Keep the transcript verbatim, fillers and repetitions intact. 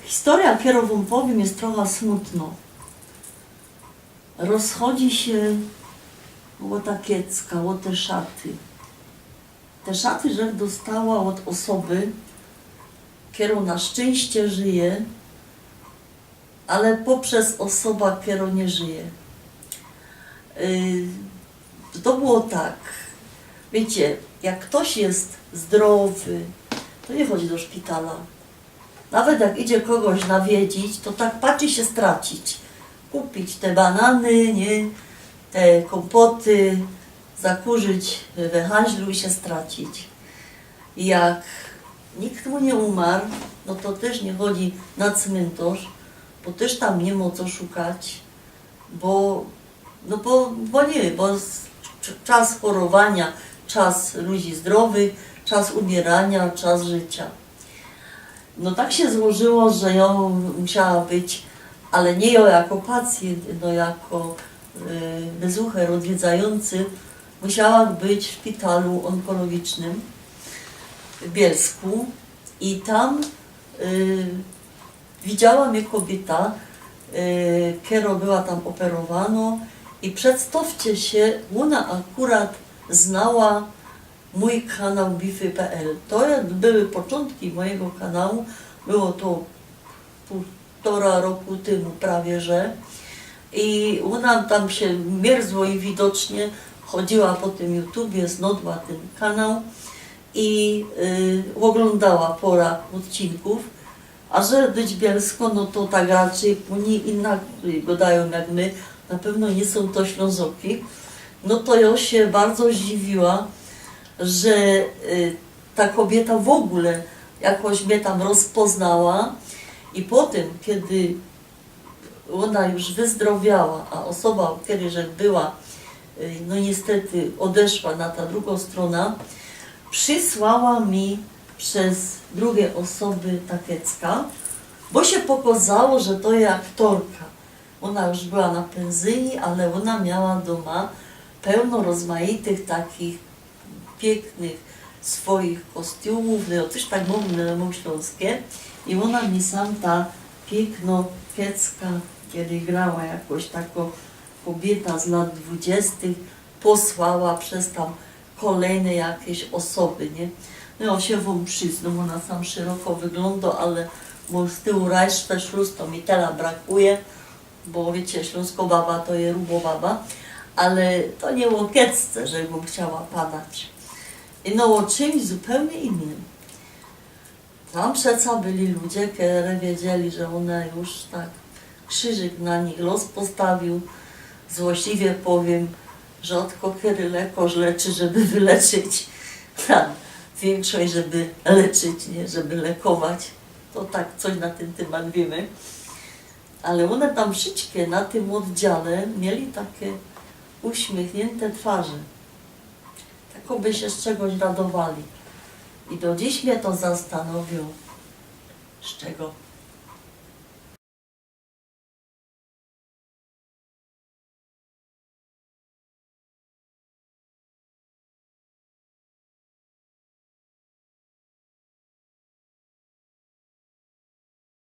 Historyjŏ, kerõ wōm powiym, je trocha smutnŏ. Rozchodzi sie ô ta kiecka, ô te szaty. Te szaty żech dostała ôd ôsoby, kerŏ na szczyńście żyje, ale poprzez ôsobã, kerŏ niy żyje. Yy, to było tak, wiycie, jak ftoś je zdrowy, to niy chodzi do szpitala. Nawet jak idzie kogoś nawiedzić, to tak patrzi sie stracić. Kupić te banany, niy? Te kōmpoty, zakurzyć we haźlu i sie stracić. Jak nikt mu niy umarł, no to tyż niy chodzi na cmyntŏrz, bo tyż tam niy mo co szukać, bo, no bo, bo niy, bo s-, cz-, czas chorowaniŏ, czas ludzi zdrowych, czas umiyraniŏ, czas życiŏ. No tak sie złożyło, że jŏ musiała być, ale niy jŏ jako pacjent, no jako, yy, bezucher ôdwiedzajōncy, musiała być w szpitalu ônkologicznym w Bielsku i tam, yy, widziała mie kobiyta, yy, kerŏ była tam ôperowanŏ i przedstŏwcie sie, ôna akurat znała mōj kanał bify pe el. To jak były poczōntki mojigo kanału, było to pōłtora roku tymu prawie, że. I ôna tam sie mierzło i widocznie chodziła po tym YouTubie, znodła tyn kanał i, yy, ôglōndała pora ôdcinkōw. A że być Bielsko, no to tak raczyj, ôni inaczyj gŏdajōm jak my, na pewno niy sōm to Ślōnzoki. No to jŏ sie bardzo zdziwiła, że, y, ta kobiyta w ôgōle jakoś mie tam rozpoznała i potym, kej ôna już wyzdrowiała, a ôsoba, ôd kerej żech była, y, no niystety ôdeszła na ta drugŏ strōna, przisłała mi przez drugie ôsoby ta kiecka, bo sie pokŏzało, że to je aktorka. Ôna już była na pynzyji, ale ôna miała dōma pełno rozmajtych takich piyknych swojich kostiumōw, no i coś tak mōm, mōm ślōnskie. I ôna mi sam ta piyknŏ kiecka, kerej grała jakoś takŏ kobiyta z lŏt dwudziestych, posłała przez tam kolejne jakeś ôsoby, niy? No jŏ sie wōm przizniōm, ôna sam szyroko wyglōndŏ, ale mōm z tyłu rajstwę, szluz, to mi tela brakuje, bo wiycie, ślōnskŏ baba to je rubo baba, ale to niy ô kiecce, żech bym chciała padać. I no ô czymś zupełnie inkszym. Tam przeca byli ludzie, kere wiedzieli, że ône już tak krzyżyk na nich los postawiōł. Złośliwie powiym, rzodko kery lekŏrz leczy, żeby wyleczyć. Ta wiynkszość, żeby leczyć, niy? Żeby lekować. To tak coś na tyn tymat wiymy. Ale ône tam wszyjske na tym ôddziale mieli take uśmiechniynte twarze. Tak ôby sie z czegoś radowali. I do dziś mie to zastanŏwiŏ, z czego